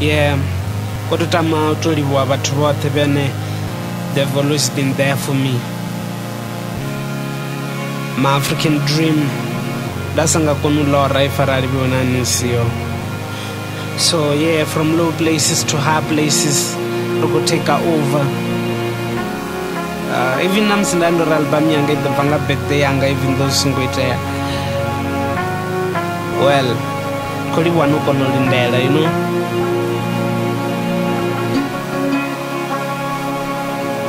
Yeah, ko to tama u to livhuwa vhathu vhoṱhe vhane they've always been there for me. My African dream nda sa nga koni u lora if arali vhona ni siho. So yeah, from low places to high places, ri khou take over. Even na musi nda ndo ri album yanga i ḓo bva nga birthday yanga, even though zwi songo itea. Well, khou livhuwa no kona u lindela, you know.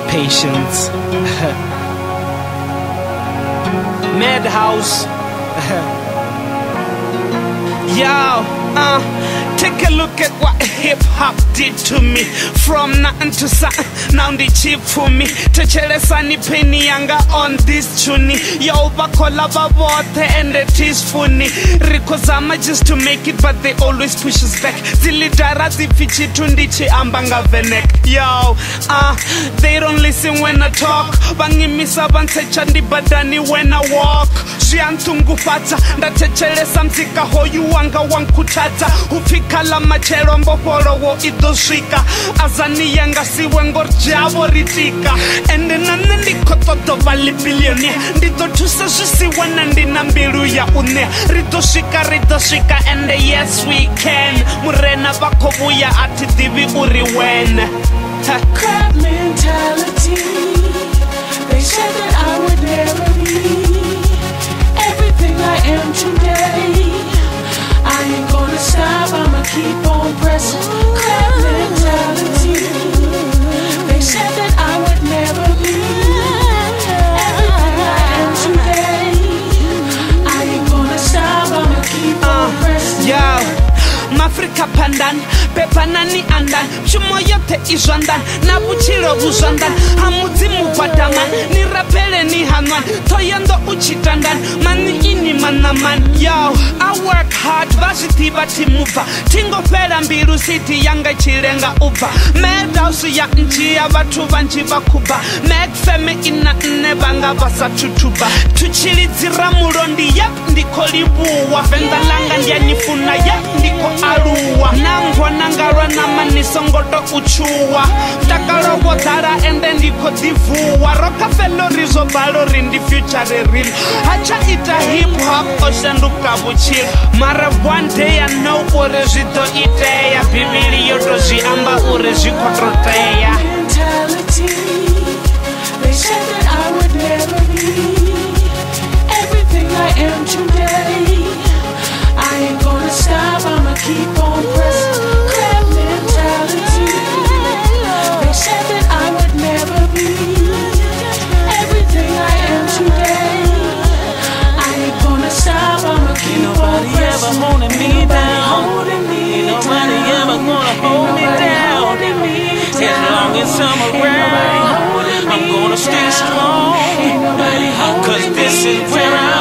Patience. Madhouse. Yo, take a look at what hip-hop did to me. From nothing to something, now ndi cheap for me. Thetshelesani peni yanga on this tune. Yo, vha vha vhoṱhe and it is funny. Ri khou zama just to make it, but they always push us back. Dzi leadera dzi pfi tshithu ndi tshi amba nga venek. Yo, they don't listen when I talk. Vha ngimisa vha ntsetsha ndi badani when I walk. Zwi a nṱungufhadza nda thetshelesa muzika hoyu wanga wa nkhuthadza. Hupfi kha ḽa matshelo mbofholowo i ḓo swika. Azani yanga siwe ngori dzhavho ri tika. Ende na nṋe ndi khou ṱoḓa vha ḽi billionaire. Ndi ḓo thusa zwisiwana ndi na mbilu ya u ṋea. Ri ḓo swika and yes we can. Murena vha khou vhuya a thi ḓivhi uri when. Crab mentality. They said that I would never be everything I am today. I ain't gonna stop, I'ma keep on pressing. Crab mentality. They said that I would never be everything I am today. I ain't gonna stop, I'ma keep on pressing. Yeah. Mafrika pandan, pepanani andan, mishumo yoṱhe i zwanḓani, na vhutshilo vhu zwanḓani, ha mudzimu gwadamani, ni rabele ni hanwani, ṱhohoyanḓou u tshi tandani, mani ini manamani. Yo, I work hard, vha zwi ḓivha thi mubva, thi ngo fhela mbilu city yanga i tshi lenga u bva. Madhouse ya ndzhia vhathu vhanzhi vha khuba, Mac feme ina nṋe vhanga vha sa thuthuba. Thutshilidzi Ramulondi, yep, ndi khou livhuwa, Venḓa ḽanga ndi a ni funa, yep, ndi khou aluwa. Nangona nga lwa ṋama ni songo to u tshuwa, mutakalo wo ḓala ende ndi khou ḓi vuwa. Ro kafelo ri zwo bala uri ndi future real, ha tsha ita hip hop o shanduka vhutshilo. Mara one day I know uri zwi ḓo itea, Bivhili yo to zwi amba uri zwi khou to tea. Mentality. They said that I would never be everything I am today. I ain't gonna stop, I'ma keep on pressing. Crab mentality. They said that I would never be everything I am today. I ain't gonna stop, I'ma keep on pressing. Ain't nobody ever holding me down. Ain't nobody ever gonna hold me down. As long as I'm around, I'm gonna stay strong. 'Cause this is where I